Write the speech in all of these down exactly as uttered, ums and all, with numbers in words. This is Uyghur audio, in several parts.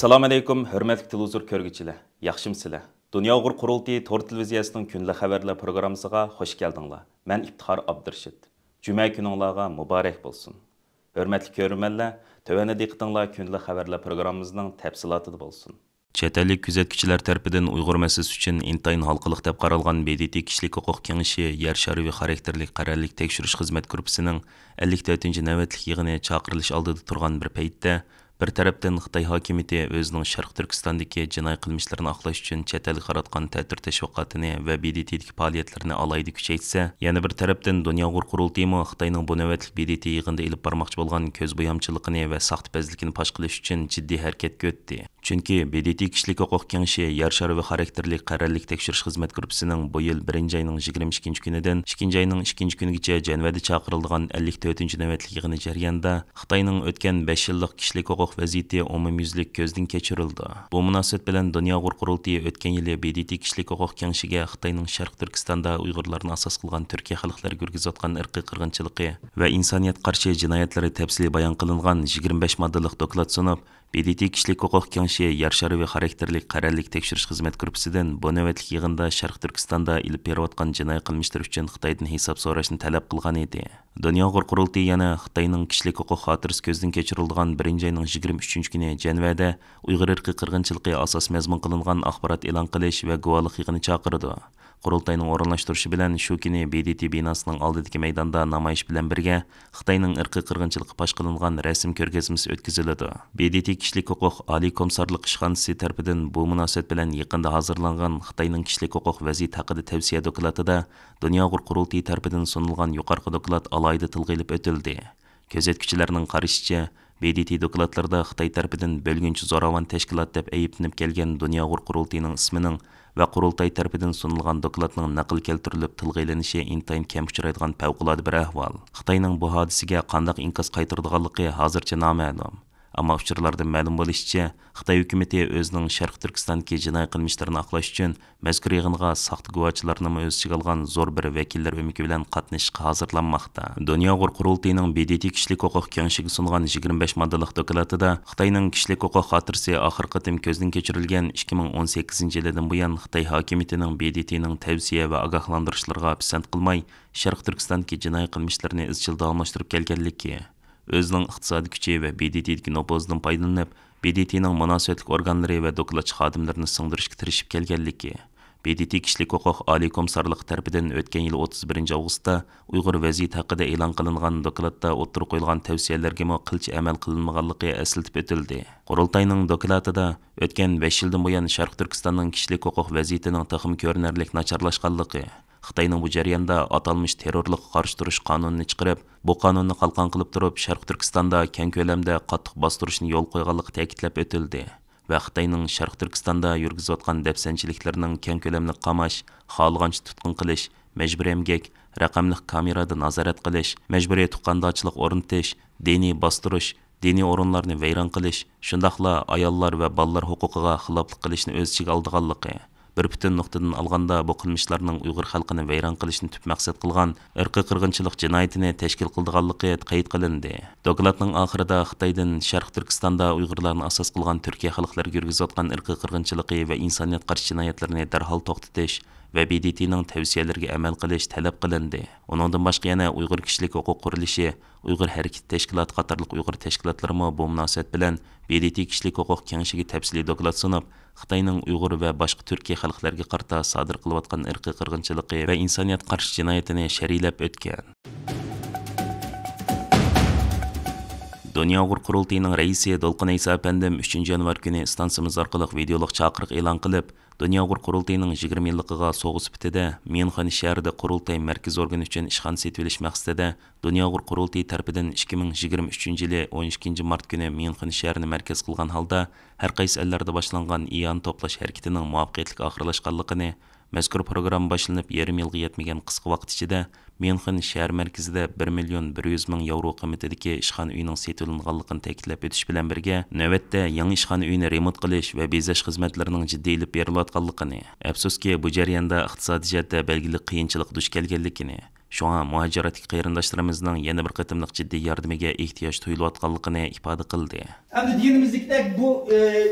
ئەسسالامۇئەلەيكۇم، ھۆرمەتلىك تېلېۋىزور كۆرگۈچىلەر، ياخشىمۇسىلەر؟ دۇنيا ئۇيغۇر قۇرۇلتىيى تور تېلېۋىزىيەسىنىڭ كۈندىلىك خەۋەرلەر پروگراممىسىغا خوش كەلدىڭلار. مەن ئىپتىخار ئابدۇرېشىت. جۈمە كۈنۈڭلارغا مۇبارەك بولسۇن. ھۆرمەتلىك كۆرۈرمەنلەر، تۆۋەندە دىققىتىڭلار كۈندىلىك خەۋەرلەر پروگراممىمىزنىڭ تەپسىلاتىدا بولسۇن. چەت ئەللىك كۆزەتكۈچىلەر تەرىپىدىن ئۇيغۇر مەسىلىسى ئۈچۈن ئىنتايىن ھالقىلىق دەپ قارالغان ب د ت كىشىلىك ھوقۇق كېڭىشى يەر شارى خاراكتېرلىك قەرەللىك تەكشۈرۈش خىزمەت گۇرۇپپىسىنىڭ ئەللىك تۆتىنچى نۆۋەتلىك يىغىنى چاقىرىلىش ئالدىدا تۇرغان بىر پەيتتە، بىر تەرەپتىن خىتاي ھاكىمىيىتى ئۆزىنىڭ شەرقىي تۈركىستاندىكى جىنايى قىلمىشلىرىنى ئاقلاش ئۈچۈن چەت ئەلگە قاراتقان تەتۈر تەشۋىقاتىنى ۋە ب د ت دىكى پائالىيەتلىرىنى ئالاھىدە كۈچەيتسە، يەنە بىر تەرەپتىن دۇنيا ئۇيغۇر قۇرۇلتىيىمۇ خىتاينىڭ بۇ نۆۋەتلىك ب د ت يىغىنىدا ئېلىپ بارماقچى بولغان كۆز بويامچىلىقىنى ۋە ساختىپەزلىكىنى پاش قىلىش ئۈچۈن جىددىي ھەرىكەتكە ئۆتتى. چۈنكى ب د ت كىشىلىك ھوقۇق كېڭىشى يەر شارى خاراكتېرلىك قەرەللىك تەكشۈرۈش خىزمەت گۇرۇپپىسىنىڭ بۇ يىل بىرىنچى ئاينىڭ يىگىرمە ئىككىنچى كۈنىدىن ئىككىنچى ئاينىڭ ئىككىنچى كۈنىگىچە جەنۋەدە چاقىرىلىدىغان ئەللىك تۆتىنچى نۆۋەتلىك يىغىنى جەريانىدا خىتاينىڭ ئۆتكەن بەش يىللىق كىشىلىك ھوقۇق ۋەزىيىتى ئومۇميۈزلۈك كۆزدىن كەچۈرۈلىدۇ. بۇ مۇناسىۋەت بىلەن دۇنيا ئۇيغۇر قۇرۇلتىيى ئۆتكەن يىلى ب د ت كىشىلىك ھوقۇق كېڭىشىگە خىتاينىڭ شەرقىي تۈركىستاندا ئۇيغۇرلارنى ئاساس قىلغان تۈركىي خەلقلەرگە يۈرگۈزۈۋاتقان ئىرقىي قىرغىنچىلىقى ۋە ئىنسانىيەتكە قارشى جىنايەتلىرى تەپسىلىي بايان قىلىنغان يىگىرمە بەش ماددىلىق دوكلات سۇنۇپ، ب د ت كىشىلىك ھوقۇق كېڭىشى يەر شارى خاراكتېرلىك قەرەللىك تەكشۈرۈش خىزمەت گۇرۇپپىسىدىن بۇ نۆۋەتلىك يىغىندا شەرقىي تۈركىستاندا ئېلىپ بېرىۋاتقان جىنايى قىلمىشلىرى ئۈچۈن خىتايدىن ھېساب سوراشنى تەلەپ قىلغان ئىدى. دۇنيا ئۇيغۇر قۇرۇلتىيى يەنە خىتاينىڭ كىشىلىك ھوقۇق خاتىرىسى كۆزدىن كەچۈرۈلىدىغان بىرىنچى ئاينىڭ يىگىرمە ئۈچىنچى كۈنى جەنۋەدە ئۇيغۇر ئىرقىي قىرغىنچىلىقى ئاساس مەزمۇن قىلىنغان ئاخبارات ئېلان قىلىش ۋە گۇۋاھلىق يىغىنى چاقىرىدۇ. قۇرۇلتاينىڭ ئورۇنلاشتۇرۇشى بىلەن شۇ كۈنى ب د ت بىناسىنىڭ ئالدىدىكى مەيداندا نامايىش بىلەن بىرگە خىتاينىڭ ئىرقىي قىرغىنچىلىقى پاش قىلىنغان رەسىم كۆرگەزمىسى ئۆتكۈزۈلىدۇ. ب د ت كىشىلىك ھوقۇق ئالىي كومىسسارلىق ئىشخانىسى تەرىپىدىن بۇ مۇناسىۋەت بىلەن يېقىندا ھازىرلانغان خىتاينىڭ كىشىلىك ھوقۇق ۋەزىيىتى ھەققىدە تەۋسىيە دوكلاتىدا دۇنيا ئۇيغۇر قۇرۇلتىيى تەرىپىدىن سۇنۇلغان يۇقىرىقى دوكلات ئالاھىدە تىلغا ئېلىپ ئۆتۈلدى. كۆزەتكۈچىلەرنىڭ قارىشىچە، ب د ت دوكلاتلىرىدا خىتاي تەرىپىدىن بۆلگۈنچى زوراۋان تەشكىلات دەپ ئەيىبلىنىپ كەلگەن دۇنيا ئۇيغۇر قۇرۇلتىيىنىڭ ئىسمىنىڭ ۋە قۇرۇلتاي تەرىپىدىن سۇنۇلغان دوكلاتنىڭ نەقىل كەلتۈرۈلۈپ تىلغا ئېلىنىشى ئىنتايىن كەم ئۇچرايدىغان پەۋقۇلئاددە بىر ئەھۋال. خىتاينىڭ بۇ ھادىسىگە قانداق ئىنكاس قايتۇرىدىغانلىقى ھازىرچە نامەلۇم. ئەمما ئۇچۇرلاردىن مەلۇم بولۇشىچە، خىتاي ھۆكۈمىتى ئۆزىنىڭ شەرقىي تۈركىستاندىكى جىنايى قىلمىشلىرىنى ئاقلاش ئۈچۈن مەزكۇر يىغىنغا ساختا گۇۋاچىلارنىمۇ ئۆز ئىچىگە ئالغان زور بىر ۋەكىللەر ئۆمىكى بىلەن قاتنىشىشقا ھازىرلانماقتا. دۇنيا ئۇيغۇر قۇرۇلتىيىنىڭ ب د ت كىشىلىك ھوقۇق كېڭىشىگە سۇنغان يىگىرمە بەش ماددىلىق دوكلاتىدا خىتاينىڭ كىشىلىك ھوقۇق خاتىرىسى ئاخىرقى قېتىم كۆزدىن كەچۈرۈلگەن ئىككى مىڭ ئون سەككىزىنچى يىلىدىن بۇيان خىتاي ھاكىمىيىتىنىڭ ب د ت نىڭ تەۋسىيە ۋە ئاگاھلاندۇرۇشلىرىغا پىسەنت قىلماي، شەرقىي تۈركىستاندىكى جىنايى قىلمىشلىرىنى ئىزچىل داۋاملاشتۇرۇپ كەلگەنلىكى، ئۆزىنىڭ ئىقتىسادىي كۈچى ۋە ب د ت دىكى نوپۇزىدىن پايدىلىنىپ، ب د ت نىڭ مۇناسىۋەتلىك ئورگانلىرى ۋە دوكلاتچى خادىملىرىنى سىڭدۈرۈشكە تىرىشىپ كەلگەنلىكى، ب د ت كىشىلىك ھوقۇق ئالىي كومىسسارلىقى تەرىپىدىن ئۆتكەن يىل ئوتتۇز بىرىنچى ئاۋغۇستتا ئۇيغۇر ۋەزىيىتى ھەققىدە ئېلان قىلىنغان دوكلاتتا ئوتتۇرىغا قويۇلغان تەۋسىيەلەرگىمۇ قىلچە ئەمەل قىلىنمىغانلىقى ئەسلىتىپ ئۆتۈلدى. قۇرۇلتاينىڭ دوكلاتىدا ئۆتكەن بەش يىلدىن بۇيان شەرقىي تۈركىستاننىڭ كىشىلىك ھوقۇق ۋەزىيىتىنىڭ تېخىمۇ كۆرۈنەرلىك ناچارلاشقانلىقى، خىتاينىڭ بۇ جەرياندا ئاتالمىش تېررورلۇققا قارشى تۇرۇش قانۇنىنى چىقىرىپ، بۇ قانۇننى قالقان قىلىپ تۇرۇپ، شەرقىي تۈركىستاندا كەڭ كۆلەمدە قاتتىق باستۇرۇشنى يولغا قويغانلىقى تەكىتلەپ ئۆتۈلدى ۋە خىتاينىڭ شەرقىي تۈركىستاندا يۈرگۈزۈۋاتقان دەپسەندىچىلىكلىرىنىڭ كەڭ كۆلەملىك قاماش، خالىغانچە تۇتقۇن قىلىش، مەجبۇرىي ئەمگەك، رەقەملىك كامېرادا نازارەت قىلىش، مەجبۇرىي تۇغقاندارچىلىق ئورنىتىش، دىنىي باستۇرۇش، دىنىي ئورۇنلارنى ۋەيران قىلىش، شۇنداقلا ئاياللار ۋە بالىلار ھوقۇقىغا خىلاپلىق قىلىشنى ئۆز ئىچىگە ئالىدىغانلىقى، بىر پۈتۈن نۇقتىدىن ئالغاندا، بۇ قىلمىشلارنىڭ ئۇيغۇر خەلقىنى ۋەيران قىلىشنى تۈپ مەقسەت قىلغان ئىرقىي قىرغىنچىلىق جىنايىتىنى تەشكىل قىلىدىغانلىقى قەيت قىلىندى. دوكلاتنىڭ ئاخىرىدا خىتايدىن شەرقىي تۈركىستاندا ئۇيغۇرلارنى ئاساس قىلغان تۈركىي خەلقلەرگە يۈرگۈزۈۋاتقان ئىرقىي قىرغىنچىلىقى ۋە ئىنسانىيەتكە قارشى جىنايەتلىرىنى دەرھال توختىتىش ۋە ب د ت نىڭ تەۋسىيەلىرىگە ئەمەل قىلىش تەلەپ قىلىندى. ئۇنىڭدىن باشقا يەنە ئۇيغۇر كىشىلىك ھوقۇق قۇرۇلۇشى، ئۇيغۇر ھەرىكىتى تەشكىلاتى قاتارلىق ئۇيغۇر تەشكىلاتلىرىمۇ بۇ مۇناسىۋەت بىلەن ب د ت كىشىلىك ھوقۇق كېڭىشىگە تەپسىلىي دوكلات سۇنۇپ، خىتاينىڭ ئۇيغۇر ۋە باشقا تۈركىي خەلقلەرگە قارىتا سادىر قىلىۋاتقان ئىرقىي قىرغىنچىلىقى ۋە ئىنسانىيەتكە قارشى جىنايىتىنى شەرھلەپ ئۆتكەن. دۇنيا ئۇيغۇر قۇرۇلتىيىنىڭ رەئىسى دولقۇن ئەيسا ئەپەندىم ئۈچىنچى يانۋار كۈنى ئىستانسىمىز ئارقىلىق ۋىدېئولۇق چاقىرىق ئېلان قىلىپ، دۇنيا ئۇيغۇر قۇرۇلتىيىنىڭ يىگىرمە يىللىقىغا سوۋغا سۈپىتىدە ميۇنخېن شەھىرىدە قۇرۇلتاي مەركىزىي ئورگىنى ئۈچۈن ئىشخانا سېتىۋېلىش مەقسىتىدە دۇنيا ئۇيغۇر قۇرۇلتىيى تەرىپىدىن ئىككى مىڭ يىگىرمە ئۈچىنچى يىلى ئون ئىككىنچى مارت كۈنى ميۇنخېن شەھىرىنى مەركەز قىلغان ھالدا ھەر قايسى ئەللەردە باشلانغان ئىئانە توپلاش ھەرىكىتىنىڭ مۇۋەپپەقىيەتلىك ئاخىرلاشقانلىقىنى، مەزكۇر پروگرامما باشلىنىپ يېرىم يىلغا يەتمىگەن قىسقا ۋاقىت ئىچىدە ميۇنخېن شەھەر مەركىزىدە بىر مىليون بىر يۈز مىڭ ياۋرو قىممىتىدىكى ئىشخانا ئۆيىنىڭ سېتىۋېلىنغانلىقىنى تەكىتلەپ ئۆتۈش بىلەن بىرگە، نۆۋەتتە يېڭى ئىشخانا ئۆيىنى رېمونت قىلىش ۋە بېزەش خىزمەتلىرىنىڭ جىددىي ئېلىپ بېرىلىۋاتقانلىقىنى، ئەپسۇسكى، بۇ جەرياندا ئىقتىسادىي جەھەتتە بەلگىلىك قىيىنچىلىققا دۇچ كەلگەنلىكىنى، شۇڭا مۇھاجىرەتتىكى قېرىنداشلىرىمىزنىڭ يەنە بىر قېتىملىق جىددىي ياردىمىگە ئېھتىياج تۇيۇلۇۋاتقانلىقىنى ئىپادە قىلدى. ئەمدى دېگىنىمىزدەك بۇ، ئە،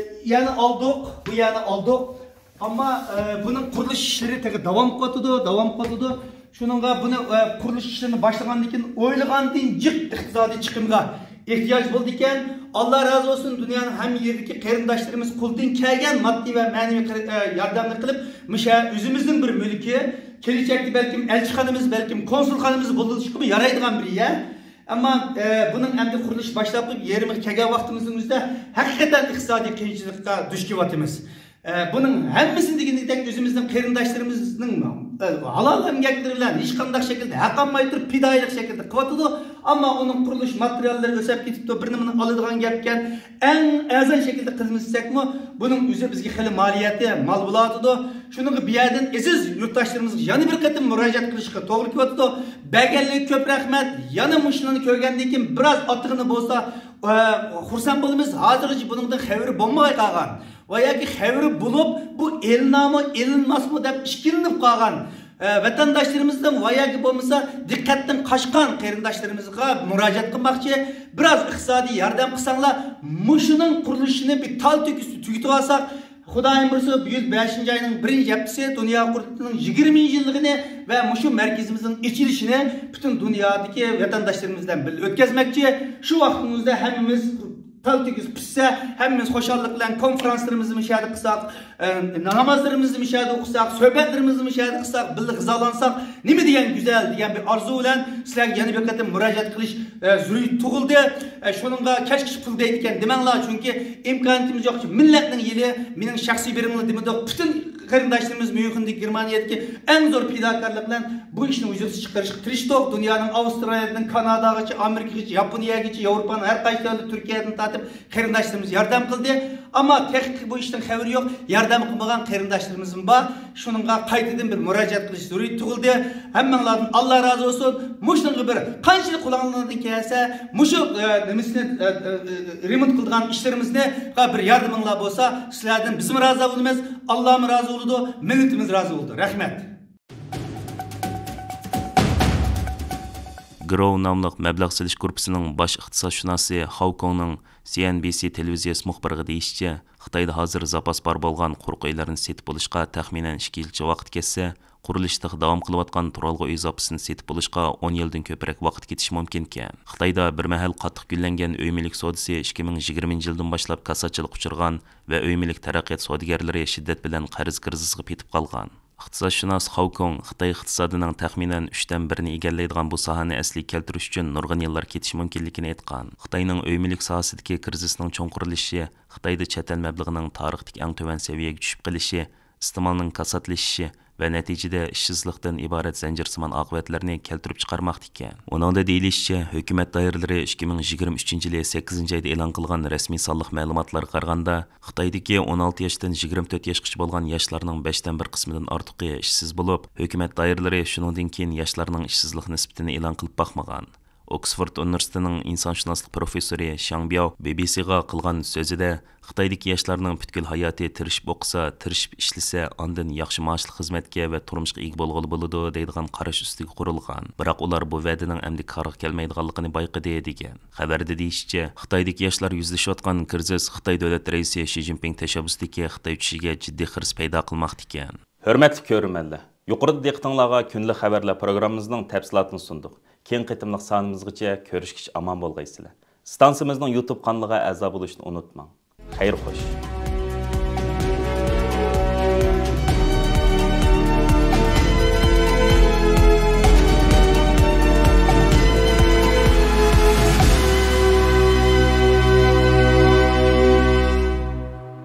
يەرنى ئالدۇق، بۇ يەرنى ئالدۇق. ئەمما، ئە، بۇنىڭ قۇرۇلۇش ئىشلىرى تېخى داۋام قىلىۋاتىدۇ، داۋام قىلىۋاتىدۇ. شۇنىڭغا بۇنى، ئە، قۇرۇلۇش ئىشلىرىنى باشلىغاندىن كېيىن ئويلىغاندىن جىق ئىقتىسادىي چىقىمغا ئېھتىياج بولىدىكەن. ئاللا رازى بولسۇن، دۇنيانىڭ ھەممە يېرىدىكى قېرىنداشلىرىمىز قولىدىن كەلگەن ماددىي ۋە مەنىۋى قېر-، ئە، ياردەمنى قىلىپ، مۇشۇ ئۆزىمىزنىڭ بىر مۈلكى، كېلىچەكتە بەلكىم ئەلچىخانىمىز، بەلكىم كونسۇلخانىمىز بولۇشقىمۇ يارايدىغان بىر يەر. ئەمما، ئە، بۇنىڭ ئەمدى قۇرۇلۇشى باشلاپ قويۇپ، يېرىمىغا كەلگەن ۋاقتىمىزنىڭ ئۆزىدە ھەقىقەتەن ئىقتىسادىي قىيىنچىلىققا دۇچ كېلىۋاتىمىز. ئە، بۇنىڭ ھەممىسىنى دېگىنىدەك ئۆزىمىزنىڭ قېرىنداشلىرىمىزنىڭ، ئە، ھالال ئەمگەكلىرى بىلەن ھېچقانداق شەكىلدە ھەق ئالماي تۇرۇپ پىدائىيلىق شەكلىدە قىلىۋاتىدۇ. ئەمما ئۇنىڭ قۇرۇلۇش ماتېرىياللىرى ئۆسەپ كېتىپتۇ، بىر نېمىنى ئالىدىغان گەپكەن. ئەڭ ئەرزان شەكىلدە قىلمىساقمۇ، بۇنىڭ ئۆزى بىزگە خېلى مالىيەتى مال بولۇۋاتىدۇ. شۇنىڭغا بۇ يەردىن ئەزىز يۇرتداشلىرىمىزغا يەنە بىر قېتىم مۇراجىئەت قىلىشقا توغرا كېلىۋاتىدۇ. بەرگەنلىككە كۆپ رەھمەت. يەنە مۇشۇلارنى كۆرگەندىن كېيىن بىراز ئاتىغىنى بولسا، ئە، خۇرسەن بولىمىز. ھازىرغىچە بۇنىڭدىن خەۋىرى بولماي قالغان ۋە ياكى خەۋىرى بولۇپ، بۇ ئېلىنامۇ، ئېلىنماسمۇ دەپ ئىككىلىنىپ قالغان، ئە، ۋەتەنداشلىرىمىزدىن ۋە ياكى بولمىسا دىققەتتىن قاچقان قېرىنداشلىرىمىزغا مۇراجىئەت قىلماقچى. بىراز ئىقتىسادىي ياردەم قىلساڭلار، مۇشۇنىڭ قۇرۇلۇشىنى بىر تال تۆكۈس تۈگىتىۋالساق، خۇدايىم بۇيرۇسا، بۈگۈن بەشىنچى ئاينىڭ بىرىنچى ھەپتىسى، دۇنيا قۇرۇلتىيىنىڭ يىگىرمىنچى يىللىقىنى ۋە مۇشۇ مەركىزىمىزنىڭ ئېچىلىشىنى پۈتۈن دۇنيادىكى ۋەتەنداشلىرىمىز بىلەن بىللە ئۆتكۈزمەكچى. شۇ ۋاقتىمىزدا ھەممىمىز تال تۆكۈس پۈتسە، ھەممىمىز خۇشاللىق بىلەن كونفرانسلىرىمىزنى مۇشۇ يەردە قىلساق، ئە، نامازلىرىمىزنى مۇشۇ يەردە ئوقۇساق، سۆھبەتلىرىمىزنى مۇشۇ يەردە قىلساق، بىللە غىزالانساق، نېمە دېگەن گۈزەل دېگەن بىر ئارزۇ بىلەن سىلەرگە يەنە بىر قېتىم مۇراجىئەت قىلىش، ئە، زۆرۈرىيىتى تۇغۇلدى. ئە، شۇنىڭغا كەچكىچە پۇل دەيدىكەن دېمەڭلار، چۈنكى ئىمكانىيىتىمىز يوق. مىللەتنىڭ يىلى، مېنىڭ شەخسىي بىرىملا دېمىدۇق. پۈتۈن قېرىنداشلىرىمىز ميۇنخېندىكى، گېرمانىيەدىكى ئەڭ زور پىداكارلىق بىلەن بۇ ئىشنى ۋۇجۇدقا چىقىرىشقا تىرىشتۇق. دۇنيانىڭ ئاۋسترالىيەدىن كاناداغىچە، ئامېرىكىغىچە، ياپونىيەگىچە، ياۋروپانىڭ ھەر قايسى دۆلىتى، تۈركىيەدىن تارتىپ قېرىنداشلىرىمىز ياردەم قىلدى. ئەمما تېخىچە بۇ ئىشتىن خەۋىرى يوق. ياردەم قىلمىغان قېرىنداشلىرىمىزمۇ بار. شۇنىڭغا قايتىدىن بىر مۇراجىئەت قىلىش زۆرۈرىيىتى تۇغۇلدى. ھەممەڭلاردىن ئاللا رازى بولسۇن. مۇشۇنىڭغا بىر قانچىلىك قولۇڭلاردىن كەلسە، مۇشۇ، ئە، نېمىسىنى، ئە، ئە، رېمونت قىلىدىغان ئىشلىرىمىزنى بىر ياردىمىڭلار بولسا، سىلەردىن بىزمۇ رازى بولىمىز، ئاللامۇ رازى بولىدۇ، مىللىتىمىز رازى بولىدۇ. رەھمەت. گروۋ ناملىق مەبلەغ سېلىش گۇرۇپپىسىنىڭ باش ئىقتىسادشۇناسى خاۋ كوڭنىڭ سى ئېن بى سى تېلېۋىزىيەسى مۇخبىرىغا دېيىشىچە، خىتايدا ھازىر زاپاس بار بولغان قۇرۇق ئۆيلەرنى سېتىپ بولۇشقا تەخمىنەن ئىككى يىلچە ۋاقىت كەتسە، قۇرۇلۇشى تېخى داۋام قىلىۋاتقان تۇرالغۇ ئۆي زاپىسىنى سېتىپ بولۇشقا ئون يىلدىن كۆپرەك ۋاقىت كېتىشى مۇمكىنكەن. خىتايدا بىر مەھەل قاتتىق گۈللەنگەن ئۆي مۈلۈك سودىسى ئىككى مىڭ يىگىرمىنچى يىلدىن باشلاپ كاساتچىلىققا ئۇچرىغان ۋە ئۆي مۈلۈك تەرەققىيات سودىگەرلىرى شىددەت بىلەن قەرز كىرىزىسىغا پېتىپ قالغان. ئىقتىسادشۇناس خاۋ كوڭ خىتاي ئىقتىسادىنىڭ تەخمىنەن ئۈچتىن بىرىنى ئىگىلەيدىغان بۇ ساھەنى ئەسلىگە كەلتۈرۈش ئۈچۈن نۇرغۇن يىللار كېتىشى مۇمكىنلىكىنى ئېيتقان. خىتاينىڭ ئۆي مۈلۈك ساھەسىدىكى كىرىزىسنىڭ چوڭقۇرلىشىشى، خىتايدا چەت ئەل مەبلىغىنىڭ تارىختىكى ئەڭ تۆۋەن سەۋىيەگە چۈشۈپ قېلىشى، ئىستېمالنىڭ كاساتلىشىشى ۋە نەتىجىدە ئىشسىزلىقتىن ئىبارەت زەنجىرسىمان ئاقىۋەتلەرنى كەلتۈرۈپ چىقارماقتا ئىكەن. ئۇنىڭدا دېيىلىشىچە، ھۆكۈمەت دائىرىلىرى ئىككى مىڭ يىگىرمە ئۈچىنچى يىلى سەككىزىنچى ئايدا ئېلان قىلغان رەسمىي سانلىق مەلۇماتلارغا قارىغاندا، خىتايدىكى ئون ئالتە ياشتىن يىگىرمە تۆت ياشقىچە بولغان ياشلارنىڭ بەشتىن بىر قىسمىدىن ئارتۇقى ئىشسىز بولۇپ، ھۆكۈمەت دائىرىلىرى شۇنىڭدىن كېيىن ياشلارنىڭ ئىشسىزلىق نىسبىتىنى ئېلان قىلىپ باقمىغان. ئوكسفورد ئۇنىۋېرسىتېتىنىڭ ئىنسانشۇناسلىق پروفېسسورى شياڭ بياۋ بى بى سىغا قىلغان سۆزىدە، خىتايدىكى ياشلارنىڭ پۈتكۈل ھاياتى تىرىشىپ ئوقۇسا، تىرىشىپ ئىشلىسە، ئاندىن ياخشى مائاشلىق خىزمەتكە ۋە تۇرمۇشقا ئىگە بولغىلى بولىدۇ، دەيدىغان قاراش ئۈستىگە قۇرۇلغان. بىراق ئۇلار بۇ ۋەدىنىڭ ئەمدى كارغا كەلمەيدىغانلىقىنى بايقىدى، دېگەن. خەۋەردە دېيىشىچە، خىتايدىكى ياشلار يۈزلىشىۋاتقان كىرىزىس خىتاي دۆلەت رەئىسى شى جىنپىڭ تەشەببۇسىدىكى خىتاي چۈشىگە جىددىي خىرىس پەيدا قىلماقتا ئىكەن. ھۆرمەتلىك كۆرۈرمەنلەر، يۇقىرىدا دىققىتىڭلارغا كۈندىلىك خەۋەرلەر پروگراممىمىزنىڭ تەپسىلاتىنى سۇندۇق. كېيىنكى قېتىملىق سانىمىزغىچە كۆرۈشكىچە ئامان بولغايسىلەر. ئىستانسىمىزنىڭ يۇتۇب قانىلىغا ئەزا بولۇشنى ئۇنتۇماڭ. خەير خوش.